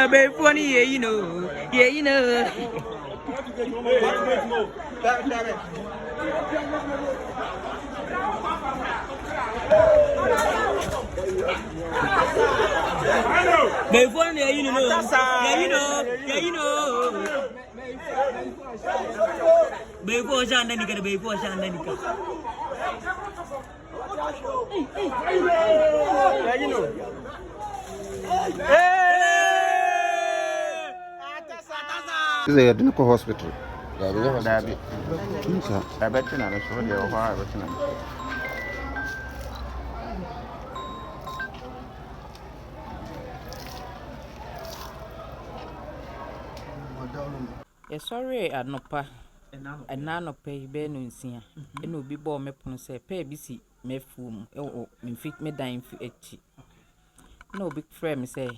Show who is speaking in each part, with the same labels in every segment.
Speaker 1: Bɛyifoɔ no yɛyi no yɛyi no. Bɛyifoɔ no yɛyi no yɛyi no yɛyi no. Bɛyifoɔ ɔhyɛ andanika no bɛyifoɔ ɔhyɛ andanika.
Speaker 2: Sɛ yɛde no kɔ hospital.
Speaker 3: Daabi.
Speaker 2: Nsa.
Speaker 3: Ɛbɛte na no so deɛ wɔ hɔ a ɛbɛte na no so.
Speaker 1: Yɛsɔree anɔpa, ɛna anɔpa yi bɛyɛ nnɔnsia, ɛna obi bɔɔ me pono sɛ pɛɛ bi si m'afuo mu wɔ me mfi me dan mfi akyi. Ɛna obi frɛɛ me sɛ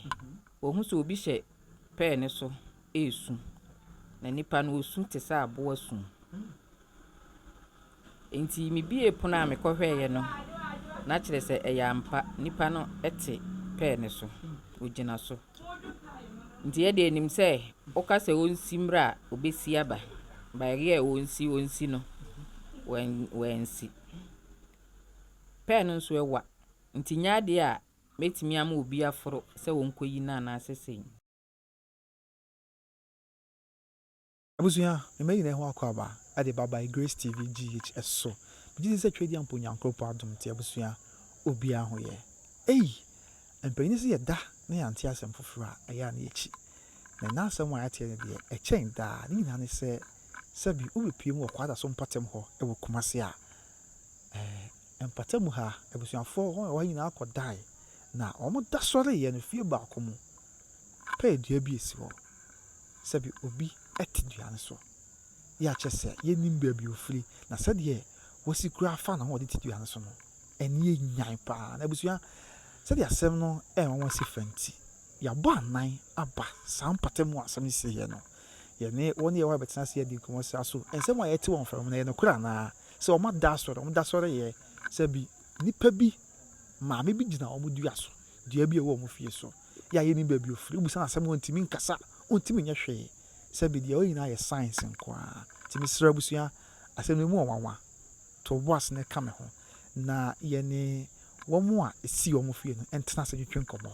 Speaker 1: wahu sɛ obi hyɛ pɛɛ no so resu, na nipa no ɔresu te sɛ aboa su. Enti mibuee pono a mekɔhwɛeɛ no, na kyerɛ sɛ ɛyɛ ampa, nipa no te pɛɛ no so, ɔgyina so. Nti yɛ deɛ nim sɛ woka sɛ ɔnsi mmra a, ɔbɛsi aba. But ɛyɛ a ɔnsi ɔnsi no, wansi. Pɛɛ no nso ɛwa, nti nyɛ adeɛ a mɛtumi ama obi aforo sɛ ɔnkɔyi no anaasɛ sei.
Speaker 4: Abusua, mema nyinaa ho akwaaba de ba by Grace TV GH so. Megye di sɛ Tweaduampo Nyankoropɔn adom nti abusua, obiara ho yɛ. Ei! Mpanyin se yɛda na yɛante asɛm foforo a, ɛyɛ a na yɛkyi. Na ɛnnɛ asɛm a yɛateɛ no deɛ, ɛkyɛn daa. Ne nyinaa ne sɛ, sɛbi wobɛpue mu wɔ Kwadaso mpɔtam hɔ wɔ Kumasi a, ɛɛ, mpɔtam ha, abusuafoɔ wɔn a wɔwɔ ha nyinaa kɔdae. Na wɔda sɔreeɛ no, fie baako mu, pɛɛ dua bi esi hɔ. Sɛbi obi te dua no so. Yɛ a kyerɛ sɛ yɛnnim baabi a ɔfiri, na sɛdeɛ wasi koraa afa ne ho a ɔde te dua no so no, ani yɛ nyan pa ara. Na abusua, sɛdeɛ asɛm no yɛ nwanwa si fa nti, yɛabɔ anan aba saa mpɔtam a asɛm no siiɛ no. Yɛne wɔn a yɛwɔ ha bɛtena ase adi nkɔmmɔ sɛ, aso nsɛm a yɛte wɔ mframa mu no, ɛyɛ nokorɛ anaa? Sɛ wɔada asɔre, wɔda sɔreeɛ sɛ bi nnipa bi, maame bi gyina wɔn dua so, dua bi a ɛwɔ wɔn fie so, yɛ a yɛnnim baabi a ɔfiri. Wobisa no asɛm a ɔntumi nkasa, ɔntumi nyɛ hwee. Sɛbi deɛ ɔyɛ nyinaa yɛ science nko ara. Nti mesrɛ abusua, asɛm no emu wɔ nwanwa. To wo bo ase na ka me ho na yɛne wɔn a ɛsii wɔn fie no ntena ase ntwetwe nkɔmmɔ.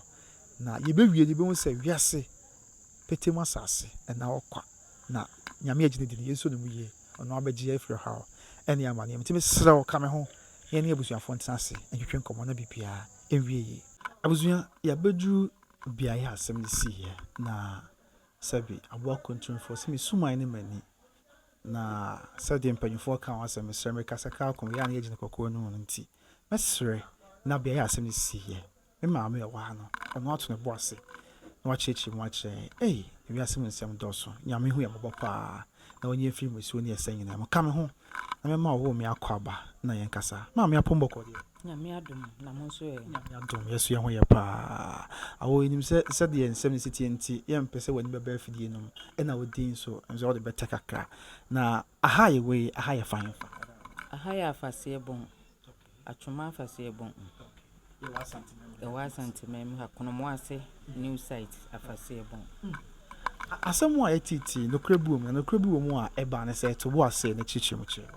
Speaker 4: Na yɛbɛwie no yɛbɛhu sɛ wiase pete mu asase ɛnna hɔ kwa. Na Nyame a yɛgye no di no yɛnsuo ne mu yie. Ɔno ara bɛgye yɛn afiri ɔhaw ne amaneɛ mu. Nti mesrɛ wo ka me ho na yɛne abusuafoɔ ntena ase ntwetwe nkɔmmɔ na biribiara nwie yie. Abusua, yɛabɛduru beaeɛ a asɛm no siiɛ na Sɛbi, aboa kontomfoɔ, sɛ me suman ne m'ani, na sɛdeɛ mpanyimfoɔ ka ho asɛm, mesrɛ, mekasa kaa kɔm, yɛ a na yɛgyina kɔkɔɔ no mu no nti, mɛsrɛ na beaeɛ a asɛm no siiɛ, me maame a ɔwɔ ha no, ɔno ato ne bo ase na wakyerɛkyerɛ mu akyerɛ yɛn. Ei, ewiase mu nsɛm dɔɔso, Nyame hu yɛn mmɔbɔ paa, na ɔnyi yɛn mfiri mmusuo ne ɛsɛ nyinaa mu. Ka me ho na mɛma wo me akwaaba na yɛnkasa. Maame apom bɔkɔɔ deɛ?
Speaker 1: Nyame adom, na mo nso ɛ?
Speaker 4: Nyame adom, yɛ so yɛn ho yɛ paa. Awɔ yɛnim sɛ sɛdeɛ nsɛm no si teɛ nti, yɛmpɛ sɛ w'ani bɛba afidie no mu, ɛna wo din nso, nso wode bɛtɛ kakra. Na aha a yɛwɔ yi, aha yɛ fa hefa?
Speaker 1: Aha yɛ Afaseɛ Bon, Atwoma Afaseɛ Bon. Yɛwɔ Asanteman mu ha, Konomoase New Site, Afaseɛ Bon.
Speaker 4: Asɛm a yɛteetee, nokorɛ bi wɔ mu, na nokorɛ bi wɔ mu a ɛbaa ne sɛ, to bo ase na kyerɛkyerɛ mu kyerɛ.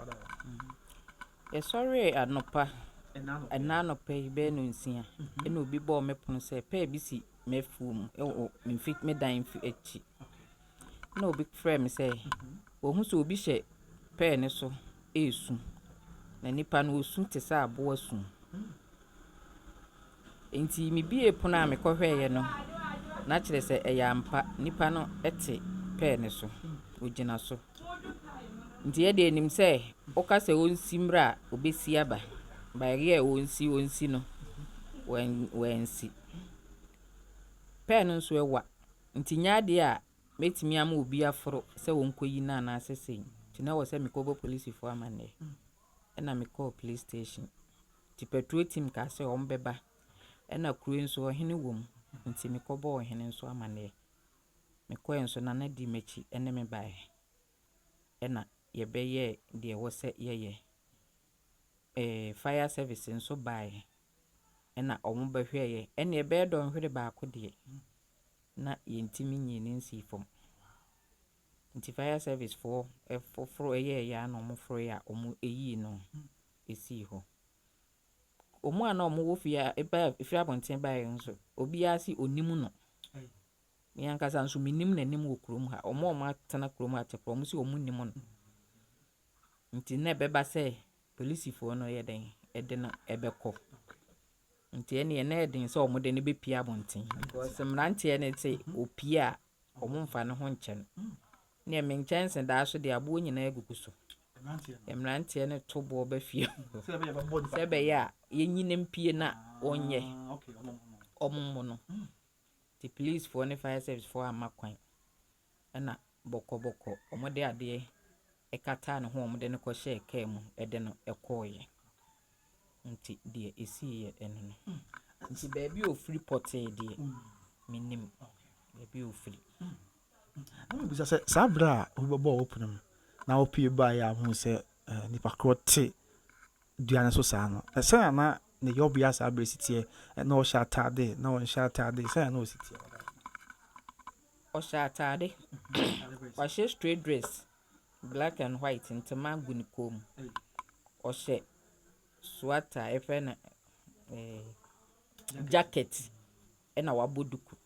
Speaker 1: Yɛsɔree anɔpa, ɛna anɔpa yi bɛyɛ nnɔnsia, ɛna obi bɔɔ me pono sɛ pɛɛ bi si m'afuo mu wɔ me mfi me dan mfi akyi. Ɛna obi frɛɛ me sɛ wahu sɛ obi hyɛ pɛɛ no so resu, na nipa no ɔresu te sɛ aboa su. Enti mibuee pono a mekɔhwɛeɛ no, na kyerɛ sɛ ɛyɛ ampa, nipa no te pɛɛ no so, ɔgyina so. Nti yɛ deɛ nim sɛ woka sɛ ɔnsi mmra a, ɔbɛsi aba. But ɛyɛ a ɔnsi ɔnsi no, wansi. Pɛɛ no nso ɛwa, nti nyɛ adeɛ a mɛtumi ama obi aforo sɛ ɔnkɔyi no anaasɛ sei. Nti na ɛwɔ sɛ mekɔbɔ polisifoɔ amanneɛ. Ɛna mekɔɔ police station. Nti patrol team kaa sɛ wɔn bɛba. Ɛna kuro yi nso ɔhene wɔ mu, nti mekɔbɔɔ ɔhene nso amaneɛ. Mekɔɛ nso Nana dii m'akyi ne me baeɛ. Ɛna yɛbɛyɛɛ deɛ ɛwɔ sɛ yɛyɛ. Ɛɛ fire service nso baeɛ. Ɛna wɔn bɛhwɛeɛ. Ɛnneɛ ɛbɛyɛ dɔnhwere baako deɛ. Na yɛntumi nyii no nsii fam. Nti fire service foɔ foforo yɛɛyɛ a na wɔn foroeɛ a wɔn yii no sii hɔ. Wɔn a na wɔwɔ fie a ɛbaa firi abɔnten baeɛ nso, obiara se ɔnim no. Me ankasa nso menim n'anim wɔ kurom ha. Wɔn a wɔatena kurom ha te koraa, wɔn se wɔn nim no. Nti na ɛbɛba sɛ polisifoɔ no yɛ dɛn de no bɛkɔ. Nti ɛnneɛ na ɛyɛ den sɛ wɔde no bɛpue abɔnten because mmeranteɛ no se ɔpue a wɔmfa ne ho nkyɛ no. Neɛ me nkyɛnsedaa so deɛ aboɔ nyinaa gugu so. Mmeranteɛ no to boɔ ba fie hɔ sɛ ɛbɛyɛ a yɛnyi no mpue na wɔnyɛ wɔn mmo no. Nti policefoɔ ne fire servicefoɔ amma kwan ɛna bɔkɔbɔkɔ wɔde adeɛ kataa ne ho a wɔde no kɔhyɛɛ kaa mu de no kɔeɛ. Nti deɛ ɛsiiɛ ɛno no. Nti baabi a ɔfiri pɔtee deɛ, mennim baabi a ɔfiri.
Speaker 4: Na mebisa sɛ, saa berɛ a obi bɛbɔɔ wo pono mu na wopue baeɛ a wohuu sɛ nipa korɔ te dua no so saa no, sɛn na na ne yɔbea saa berɛ si teɛ? Na ɔhyɛ ataade, na ɔnhyɛ ataade, sɛn na na ɔsi teɛ?
Speaker 1: Ɔhyɛ ataade. Wahyɛ straight dress, black and white, ntoma gu ne kɔn mu. Ɔhyɛ sweater a yɛfrɛ no eh, jacket ɛna wabɔ duku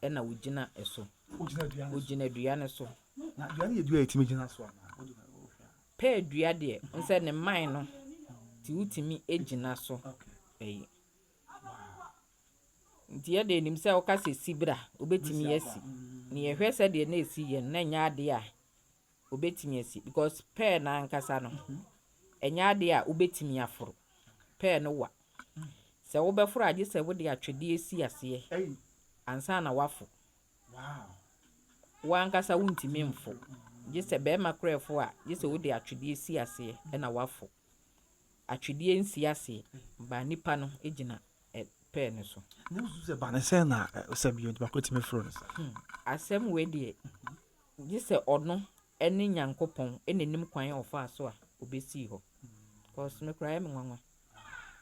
Speaker 1: ɛna ogyina so. Ogyina dua no so.
Speaker 4: Na dua no yɛ dua a yɛtumi gyina so anaa?
Speaker 1: Pɛɛ dua deɛ, nsɛ ne mman no nti wotumi gyina so. Ɛyi. Nti yɛde nim sɛ woka sɛ si bra, wobɛtumi asi. Ne yɛhwɛ sɛdeɛ na ɛsi yɛ no, na ɛnyɛ adeɛ a obɛtumi asi because pɛɛ no ankasa no, ɛnyɛ adeɛ a wobɛtumi aforo. Pɛɛ no wa. Sɛ wobɛforo a, gye sɛ wode atwedeɛ si aseɛ ansa na woafo. Wo ankasa wontumi mfo. Gye sɛ bɛrima koraa ɛfo a, gye sɛ wode atwedeɛ si aseɛ ɛna woafo. Atwedeɛ nsi aseɛ, ba nipa no gyina pɛɛ no so.
Speaker 4: Na wosusu sɛ ba ne sɛn na sɛ bio nipa korɔ tumi foro no saa?
Speaker 1: Asɛm wei deɛ, gye sɛ ɔno ne Nyankopɔn na nim kwan a ɔfaa so a obɛsii hɔ. Cause me koraa ɛyɛ me nwanwa.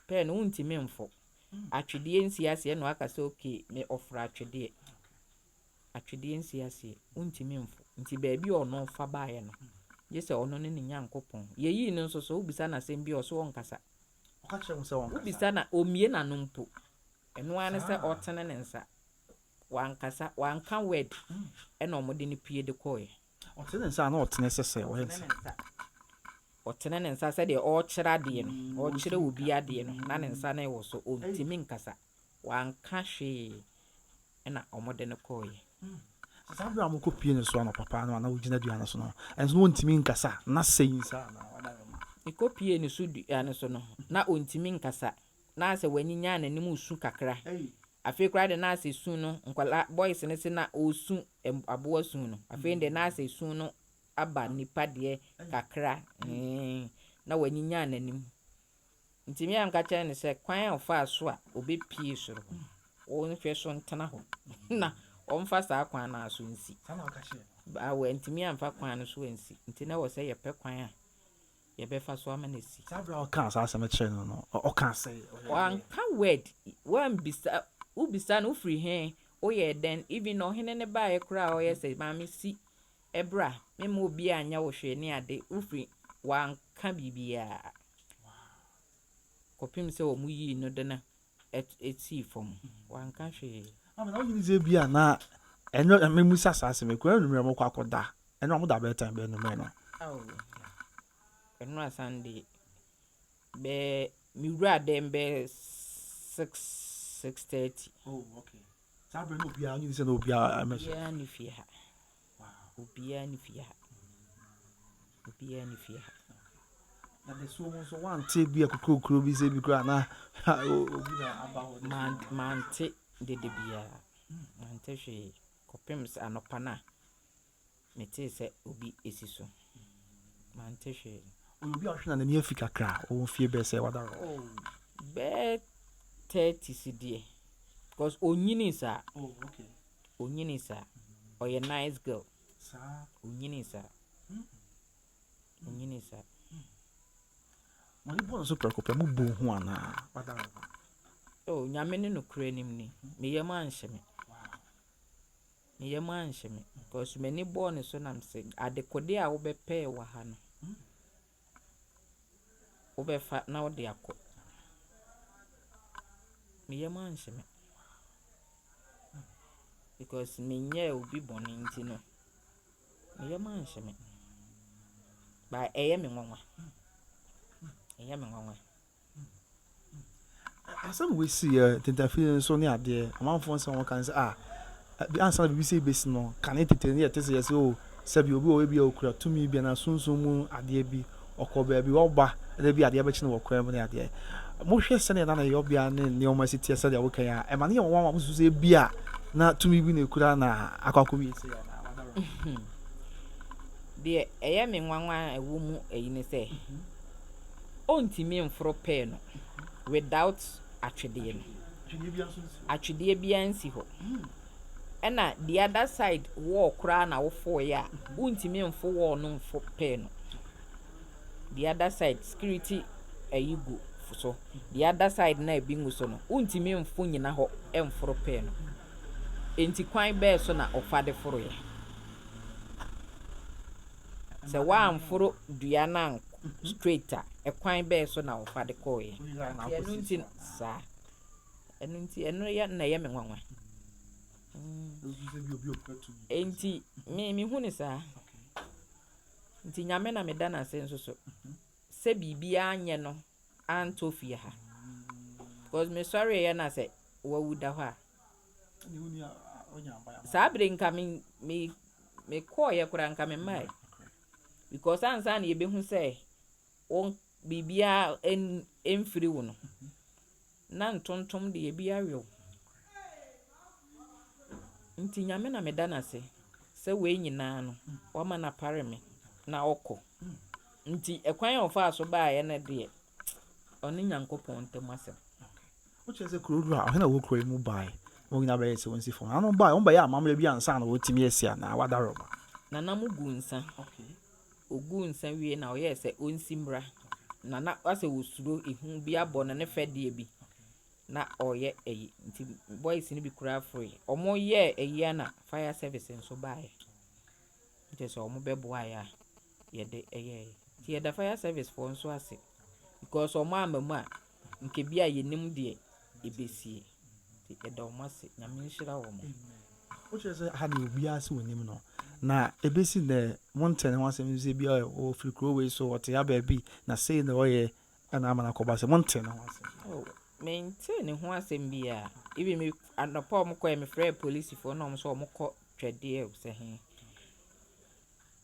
Speaker 1: Pɛɛ no wontumi mfo. Atwedeɛ nsi aseɛ na waka sɛ okay me ɔforo atwedeɛ. Atwedeɛ nsi aseɛ, wontumi mfo. Nti baabi a ɔno fa baeɛ no, gye sɛ ɔno ne ne Nyankopɔn. Yɛyii no nso so, wobisa no asɛm bi a ɔso ɔnkasa.
Speaker 4: Ɔka kyerɛ wo sɛ ɔnkasa?
Speaker 1: Wobisa na ɔmmie n'ano mpo. Ɛno ara ne sɛ ɔtene ne nsa. Wankasa, wanka word ɛna ɔmode no pue de kɔeɛ.
Speaker 4: Ɔtene ne nsa a na ɔtene sɛ sɛ ɔyɛ ne nsa.
Speaker 1: Ɔtene ne nsa sɛdeɛ ɔrekyerɛ adeɛ no, ɔrekyerɛ obi adeɛ no, na ne nsa no wɔ so, ɔntumi nkasa. Wanka hwee ɛna ɔmode no kɔeɛ.
Speaker 4: Saa berɛ a mokɔpue no so anɔpa paa no a na wogyina dua no so no, ɛnso na ɔntumi nkasa, na sɛi nsa anaa wada no ma?
Speaker 1: Mekɔpue ne so dua no so no, na ɔntumi nkasa. Na asɛ wanyinya n'anim su kakra. Afei koraa de na asɛ su no, nkwalaa boys no se na ɔresu aboa su no. Afei de na asɛ su no aba nipa deɛ kakra. Na wanyinya n'anim. Nti me a meka kyerɛ no sɛ kwan a ɔfaa so a ɔbɛpue soro hɔ, ɔnhwɛ so ntena hɔ na ɔmfa saa kwan no so nsi. Ba wantumi amfa kwan no so ansi. Nti na ɛwɔ sɛ yɛpɛ kwan a yɛbɛfa so ama no asi.
Speaker 4: Saa berɛ a ɔkaa saa asɛm kyerɛ no no, ɔkaa sɛ?
Speaker 1: Wanka word. Wambisa, wobisa no wofiri he, woyɛ dɛn? Even ɔhene ne baeɛ koraa a ɔyɛ sɛ maame si ɛbra, memma obiara nyɛ wo hwee ne ade, wofiri, wanka biribiara. Kɔpem sɛ wɔn yii no de no ɛsii fam. Wanka hwee.
Speaker 4: Maame, na wogye di sɛ bi a na ɛno memusa saa asɛm yi, kura anwummerɛ mokɔ akɔda, ɛno a moda bɛyɛ time bɛyɛ anwummerɛ no?
Speaker 1: Ɛno a Sunday bɛɛ mewura dɛm bɛyɛ 6, 6:30.
Speaker 4: Oh, okay. Saa berɛ no obiara wogye di sɛ na obiara mɛhyɛ?
Speaker 1: Obiara ne fie ha. Obiara ne fie ha. Obiara ne fie ha.
Speaker 4: Na dasuo mu nso wante bi a kokurokuro bi sɛ bi koraa na obi na aba hɔ?
Speaker 1: Mante dede biara. Mante hwee. Kɔpem sɛ anɔpa no a metee sɛ obi esi so. Mante hwee.
Speaker 4: Ɔyɛ obi a ɔhwɛ na n'ani afi kakra, ɔwɔ fie bɛyɛ sɛ wada hɔ?
Speaker 1: Oh, bɛyɛ 30 si deɛ. Because onyini saa.
Speaker 4: Oh, okay.
Speaker 1: Onyini saa. Ɔyɛ nice girl.
Speaker 4: Saa.
Speaker 1: Onyini saa. Onyini saa.
Speaker 4: Mo ani bɔ no so prɛko pɛ, mo bu ho anaa? Wada hɔ.
Speaker 1: Oh, Nyame ne nokorɛ anim ni. Me yam anhye me. Me yam anhye me because m'ani bɔɔ ne so na mese adekodeɛ a wobɛpɛɛ wɔ ha no, wobɛfa na wode akɔ. Me yam anhye me because menyɛɛ obi bɔne nti no, me yam anhye me. But ɛyɛ me nwanwa. Ɛyɛ me nwanwa.
Speaker 4: Asɛm wei si yɛ ntentafie nso ne adeɛ amanfoɔ nsɛm a wɔka ne sɛ ah ansa na biribi sei bɛsi no kane tete no yɛte sɛ yɛsɛ o sɛbi obi wɔ hɔ bi a ɔkura tumi bi anaa sunsum mu adeɛ bi ɔkɔ baabi ɔba ɛna bi adeɛ bɛkye no wɔ kwan mu ne adeɛ mohwɛ sɛdeɛ na ne yɔbea ne nneɛma si teɛ sɛdeɛ woka yi a ɛma ne yɛ nwanwa mo susu sɛ bi a na tumi bi na ɛkura na akɔ akɔwie sei anaa wadawura.
Speaker 1: Deɛ ɛyɛ me nwanwa a ɛwɔ mu ayi ne sɛ ɔntumi mforo pɛɛ no without atwedeɛ no. Atwedeɛ biara nsi hɔ. Ɛna the other side wall koraa na wofoeɛ a, wontumi mfo wall no mfo pɛɛ no. The other side security ayi gu so. The other side na ebi ngu so no, wontumi mfo nyina hɔ mforo pɛɛ no. Enti kwan bɛɛ so na ɔfa de foroeɛ? Sɛ woamforo dua no ankɔ straight a, ɛkwan bɛɛ so na ɔfa de kɔeɛ? Ɛno nti saa. Ɛno nti ɛno yɛ na ɛyɛ me nwanwa. Enti me mehu ne saa. Nti Nyame na meda no ase nso so sɛ biribiara anyɛ no antɔ fie ha. Because mesɔreeɛ na sɛ wawu da hɔ a, saa bere nka me me mekɔɔeɛ koraa nka memmae. Because ansa na yɛbɛhu sɛ wo biribiara ɛmfiri wo no, na ntontom de ebi awe wo. Nti Nyame na meda no ase sɛ wei nyinaa no, wama no apare me na ɔkɔ. Nti ɛkwan a ɔfaa so baeɛ no deɛ, ɔne Nyankopɔn ntam asɛm.
Speaker 4: Wokyerɛ sɛ kuro wura ɔhene a ɔwɔ kuro yi mu bae wɔn nyinaa bɛyɛ sɛ wɔn si fam. Ano bae wɔn bɛyɛ amammerɛ bi ansa na wɔtumi asi anaa wadaroma.
Speaker 1: Nana mo gu nsa. Oguu nsa wie na ɔyɛɛ sɛ ɔnsi mmra. Nana asɛ osuro ehu bi abɔ no ne fɛdeɛ bi na ɔreyɛ ayi. Nti boys no bi koraa foroe. Ɔmo yɛɛ ayi a na fire service nso baeɛ. Nkyerɛ sɛ ɔmo bɛboaeɛ a yɛde ɛyɛeɛ. Nti yɛda fire service foɔ nso ase because ɔmo amma mu a nka bi a yɛnim deɛ ɛbɛsie. Nti yɛda ɔmo ase. Nyame nhyira wɔn.
Speaker 4: Wokyerɛ sɛ ha deɛ obiara sɛ onim no na ebesi nnɛ monte ne ho asɛm sɛ bi a ɔfiri kuro wei so ɔte ha baabi na sei na ɔyɛ ɛna ama no akɔba sɛ monte ne ho asɛm.
Speaker 1: Oh, mente ne ho asɛm biara. Even me anɔpa a ɔmo kɔɛ mefrɛɛ polisifoɔ na ɔmo sɛ ɔmo kɔ twɛdeɛ sɛ he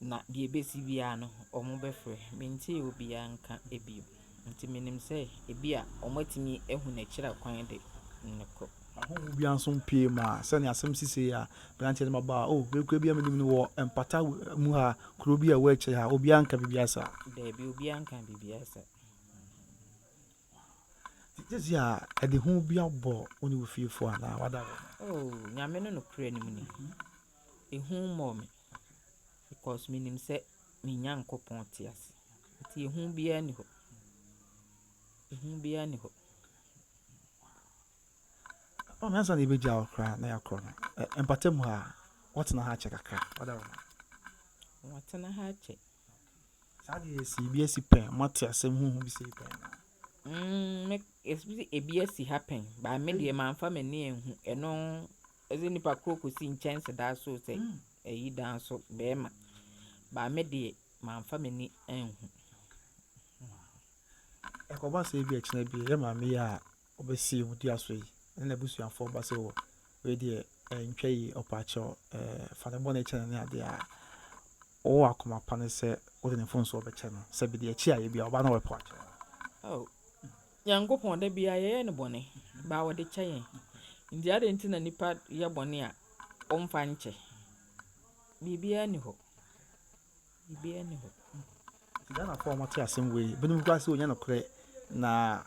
Speaker 1: na deɛ ɛbɛsi biara no ɔmo bɛfrɛ. Mentee obiara nka ebio. Nti menim sɛ ebi a ɔmo atumi ahu n'akyiri akwan de ne kɔ.
Speaker 4: Ahonhom biara nso mpie mu a sɛnea asɛm sisi a aberanteɛ no ma ba a oh wei kura bi a menim no wɔ mpata mu ha kuro bi a ɛwɔ akyire ha obiara nka biribiara saa.
Speaker 1: Daabi, obiara nka biribiara saa.
Speaker 4: Sisi a ɛde ho bi abɔ wo ne wo fiefoɔ anaa wada hɔ.
Speaker 1: Oh, Nyame no nokorɛ no mu ni. Ehu mmɔɔ me because menim sɛ me Nyankopɔn te ase. Nti ehu biara nni hɔ. Ehu biara nni hɔ.
Speaker 4: Maame ansa na yɛbɛgya wo koraa na yɛakɔ no mpata mu ha wɔtena ha akyɛ kakra wada hɔ.
Speaker 1: Wɔatena ha akyɛ.
Speaker 4: Saa deɛ yɛsi bi asi pɛn moate asɛm huhu bi sei pɛn.
Speaker 1: Me esi ebi asi ha pɛn. Ba me deɛ mamfa m'ani anhu. Ɛno ɛsɛ nipa koro kɔsi nkyɛnsedan so sɛ ɛyi dan so bɛrima. Ba me deɛ mamfa m'ani anhu.
Speaker 4: Ɛkɔba sɛ ebi akyina bi yɛ maame yi a ɔbɛsi mu dua so yi ɛne n'abusuafoɔ ba sɛ wɔ wei deɛ ɛntwa yi ɔpaakyɛw fa ne bɔne kyɛ no ne adeɛ a ɔwɔ akoma pa ne sɛ wode ne mfomsoɔ bɛkyɛ no sɛ bi deɛ akyi a yɛ bi a ɔba na ɔbɛpɔ akyɛ.
Speaker 1: Oh, Nyankopɔn da biara yɛyɛ no bɔne ba wɔde kyɛ yɛn. Nti adɛn nti na nipa yɛ bɔne a ɔmfa nkyɛ? Biribiara nni hɔ. Biribiara nni hɔ.
Speaker 4: Nti Ghanafoɔ a wɔte asɛm wei binom koraa sɛ ɔnyɛ nokorɛ na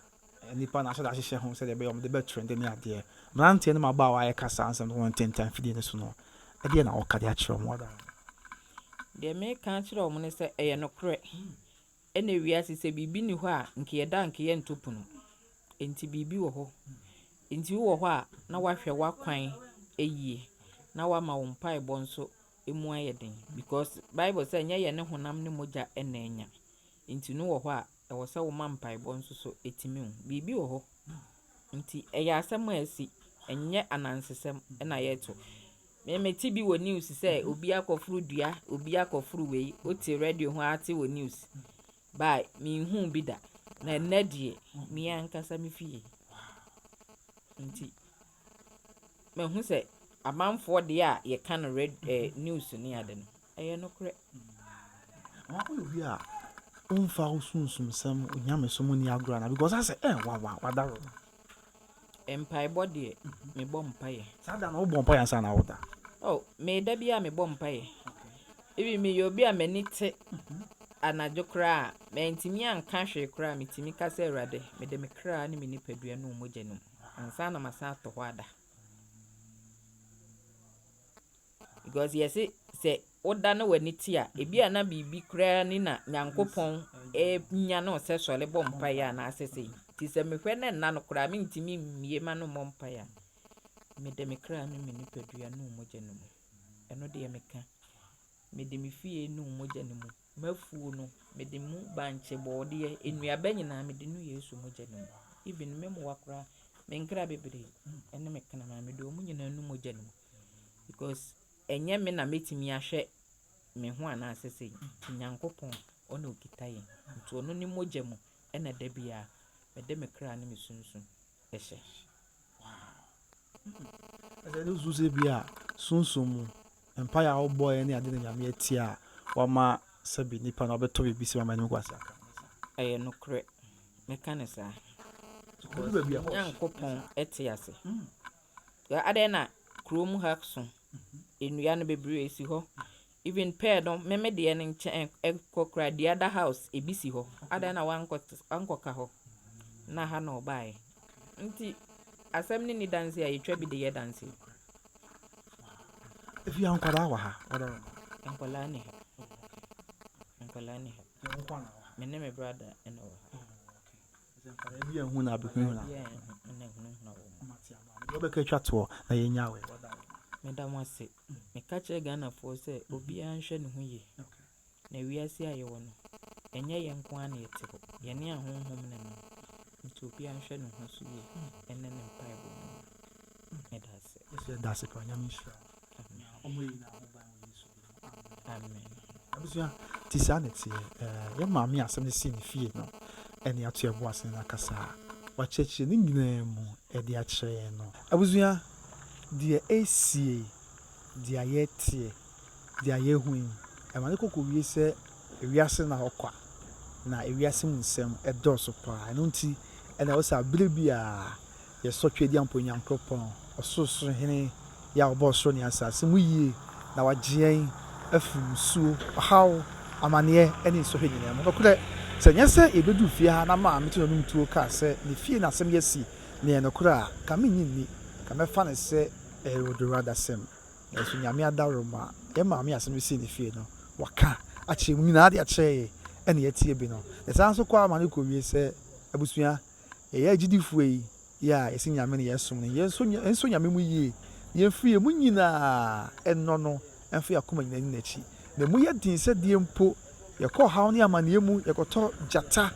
Speaker 4: nipa na ahyɛ da ahyehyɛ ho sɛdeɛ ɛbɛyɛ wɔde bɛtrend ne adeɛ. Mmeranteɛ no mmabaawa a yɛka saa nsɛm no wɔ ntentan fidie no so no ɛdeɛ na wɔka de akyerɛ wɔn wada.
Speaker 1: Deɛ meka akyerɛ wɔn ne sɛ ɛyɛ nokorɛ. Ɛna wiase sɛ biribi nni hɔ a nka yɛda nka yɛnto pono. Nti biribi wɔ hɔ. Nti wowɔ hɔ a na woahwɛ w'akwan yie. na woama wo mpaebɔ nso mu ayɛ den because Bible sɛ ɛnyɛ yɛne honam ne mogya na anya. Nti no wɔ hɔ a, ɛwɔ sɛ woma mpaebɔ nso so tumi wo. Biribi wɔ hɔ. Nti ɛyɛ asɛm a asi, ɛnyɛ anansesɛm na yɛreto. Me mete bi wɔ news sɛ obi akɔforo dua, obi akɔforo wei, wote radio ho ara te wɔ news. But menhuu bi da. Na ɛnnɛ deɛ, me ankasa me fie. Nti mahu sɛ amanfoɔ deɛ a yɛka no red eh, news ne ade no, ɛyɛ nokorɛ.
Speaker 4: Mama woyɛ obi a womfa wo sunsumsɛm, onyamesom nni agorɔ anaa? Because asɛ eh wawa wadaworo.
Speaker 1: Mpaebɔ deɛ, mebɔ mpaeɛ.
Speaker 4: Saa da no wobɔ mpaeɛ ansa na woda?
Speaker 1: Oh, meda biara mebɔ mpaeɛ. Even meyɛ obi a m'ani te anadwo koraa a, mantumi anka hwee koraa a, metumi ka sɛ Awurade, mede me kra ne me nipadua ne wo mogya no mu ansa na masan atɔ hɔ ada. Because yɛse sɛ woda na w'ani te a, ebi a na biribi koraa ni na Nyankopɔn nya no sɛ sɔre bɔ mpaeɛ anaasɛ sei. Nti sɛ mehwɛ na nna no koraa mentumi mmie m'ano mmɔ mpaeɛ a, mede me kra ne me nipadua ne wo mogya no mu. Ɛno deɛ meka. Mede me fie ne wo mogya no mu. M'afuo no, mede mu bankye, bɔɔdeɛ, nnuaba nyinaa mede nu Yesu mogya no mu. Even me mmoa koraa, me nkra bebree ne me kraman, mede wɔn nyinaa nu mogya no mu. Because ɛnyɛ me na mɛtumi ahwɛ me ho anaasɛ sei. Nti Nyankopɔn, ɔna ɔkita yɛn. Nti ɔno ne mogya mu ɛna da biara mede me kra ne me sunsum hyɛ.
Speaker 4: Ɛsɛ ne susu sɛ bi a sunsum mu mpaeɛ a wobɔeɛ ne ade na Nyame atie a wama sɛbi nipa no ɔbɛtɔ biribi sɛ wama animguase aka no saa.
Speaker 1: Ɛyɛ nokorɛ, mɛka no saa.
Speaker 4: Because
Speaker 1: Nyankopɔn te ase. Adɛn na kurom ha so nnua no bebree si hɔ. Even pear no, me me deɛ no nkyɛn ɛkɔ koraa the other house ebi si hɔ. Adɛn na wankɔ wankɔka hɔ na ha na ɔbaeɛ. Nti asɛm no nni danse a yɛtwa bi de yɛ danse.
Speaker 4: Efi ha nkwadaa wɔ ha.
Speaker 1: Nkwadaa ni ha. Nkwadaa ni ha. Me ne me brother na wɔ ha.
Speaker 4: Nkwadaa bi ahu na abɛhunahuna.
Speaker 1: Bi ahu na ahunahuna wɔn.
Speaker 4: Deɛ wobɛka atwa toɔ na yɛnya wɔ.
Speaker 1: Meda mo ase. Meka kyerɛ Ghanafoɔ sɛ obiara nhwɛ ne ho yie. Na wiase a yɛwɔ no, ɛnyɛ yɛn nko ara na yɛte hɔ. Yɛne ahonhom na ɛnam. Nti obiara nhwɛ ne ho so yie ɛne ne mpaebɔ mu. Meda ase.
Speaker 4: Yesu yɛda ase paa. Nyame nhyira wo. Na ɔmmɔ yɛn nyinaa ho ban wɔ Yesu din mu.
Speaker 1: Amen.
Speaker 4: Abusua, nti saa na ɛteɛ. Ɛɛ, yɛn maame a asɛm no sii ne fie no ɛne ato yɛn bo ase ne no akasa a wakyerɛkyerɛ ne nyinaa mu de akyerɛ yɛn no. Abusua, deɛ ɛresie, deɛ yɛreteɛ, deɛ yɛrehu yi, ɛma no kɔ kɔwie sɛ ewiase nna hɔ kwa, na ewiase mu nsɛm dɔɔso paa. Ɛno nti na ɛwɔ sɛ abere biara yɛsɔ Tweaduampɔ Nyankopɔn, Ɔsorosoro Hene yi a ɔbɔɔ soro ne asase mu yie na wagye yɛn afiri mmusuo, ɔhaw, amaneɛ ne nsɔhwɛ nyinaa mu. Nokorɛ, sɛ ɛnyɛ sɛ yɛbɛduru fie ha na maame to n'anom tuo kaa sɛ ne fie na asɛm yi asi na ɛyɛ nokorɛ a, nka mennye nni, nka mɛfa no sɛ ɛyɛ odworadasɛm. Nanso Nyame adaworoma, yɛn maame a asɛm yi sii ne fie no, waka akyerɛ mu nyinaa de akyerɛ yɛn ɛna yɛatie bi no. Na saa nso kɔ ara ma no kɔwie sɛ, abusua, yɛyɛ agyidifoɔ yi, yɛ a yɛse Nyame na yɛsom no, yɛnsɔ Nyame mu yie, na yɛmfiri yɛn mu nyinaa nnɔ no mfa yɛn akoma nyinaa nni n'akyi. Na emu yɛ den sɛ deɛ mpo yɛkɔ ɔhaw ne amaneɛ mu, yɛkɔtɔ gyata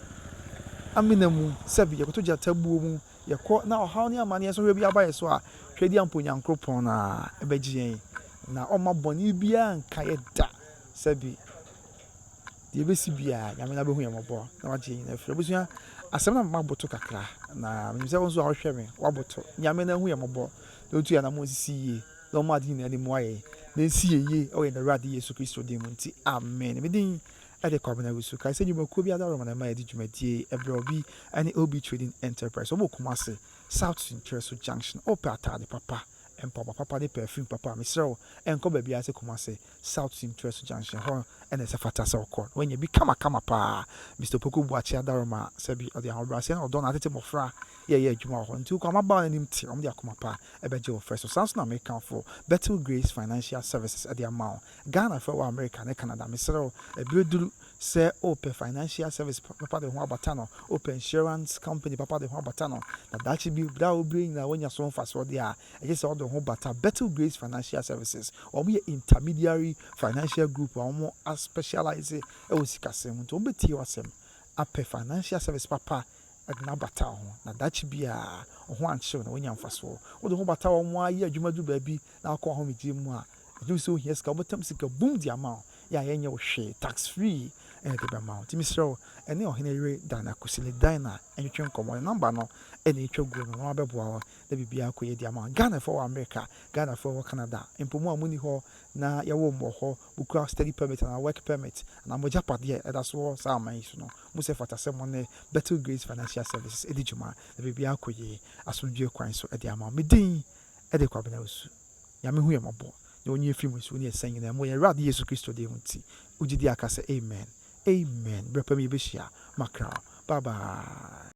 Speaker 4: amena mu, sɛbe yɛkɔtɔ gyata buo mu, Yɛkɔ na ɔhaw ne amaneɛ nsɔhwɛ bi aba yɛn so a, Tweaduampo Nyankoropɔn no ara bɛgye yɛn, na ɔmma bɔne biara nka yɛn da. Sɛbe deɛ ɛbɛsi biara, Nyame no ara bɛhu yɛn mmɔbɔ na wagye yɛn nyinaa afiri. Abusua, asɛm no ama maboto kakra, na menim sɛ wo nso a wohwɛ me, woaboto. Nyame no ahu yɛn mmɔbɔ na ɔtu yɛn anammɔn sisi yie, na ɔma ade nyinaa anim ayɛ, na ɛnsi yɛn yie wɔ yɛn Awurade Yesu Kristo din mu nti, amen. Me din de Kwabena Wusu. Kae sɛ nnwumakuo bi adaworoma na ɛma yɛde dwumadie yi brɛ wo bi ne OB Trading Enterprise. Wɔwɔ Kumasi, South Nkyerɛso Junction. Wopɛ ataade papa, mpaboa papa ne perfume papa a, mesrɛ wo nkɔ baabiara sɛ Kumasi, South Nkyerɛso Junction. Hɔ na ɛsɛ fata sɛ wokɔ na woanya bi kamakama paa. Mister Opoku Boakye adaworoma sɛbi ɔde ahobrɛaseɛ ne ɔdɔ na atete mmɔfra yɛyɛ adwuma wɔ hɔ. Nti wokɔ a, mmabaawa no anim te, wɔde akoma pa bɛgye wo frɛ so. Saa nso na mekamfo Bethel Grace Financial Services de ama wo. Ghana fɛ wɔ America ne Canada mesrɛ wo ɛberɛ duru. Sɛ wopɛ financial service papa de ho abata no, wopɛ insurance company papa de ho abata no, na daakye bi berɛ a wobere nyinaa woanya so mfasoɔ deɛ a, ɛgye sɛ wode wo ho bata Bethel Grace Financial Services. Wɔn yɛ intermediary financial group a wɔn aspecialise wɔ sikasɛm mu, nti wɔn bɛtie w'asɛm apɛ financial service papa de no abata wo ho, na daakye biara wo ho ankyew na woanya mfasoɔ. Wode wo ho bata wɔn ara yɛ adwuma duru baabi na wokɔ w'ahomegyeɛ mu a, ɛduru sɛ wohia sika a, wɔbɛtam sika bum de ama wo, yɛ a yɛnyɛ wo hwee, tax free na yɛde bɛma wo. Nti mesrɛ wo, ɛne ɔhene yere Dinah Kusile Dinah ntwetwe nkɔmmɔ. Ne number no na ɛtwa guo no, na wabɛboa wo na biribiara akɔ yie de ama wo. Ghanafoɔ wɔ America, Ghanafoɔ wɔ Canada, mpo mo a monni hɔ na yɛwoo mo wɔ hɔ, mokura study permit anaa work permit anaa mo agyapadeɛ ɛda so wɔ saa aman yi so no, mo sɛ ɛfata sɛ mo ne Bethel Grace Financial Services di dwuma na biribiara akɔ yie asomdwoeɛ kwan so de ama wo. Me din de Kwabena Osu. Nyame hu yɛn mmɔbɔ na ɔnyi yɛn firi mmusuo ne asiane nyinaa mu wɔ yɛn Awurade Yesu Kristo din mu nti, wogye di a ka sɛ amen. Amen. Berɛ pa mu yɛbɛhyia. Makra wo. Bye bye.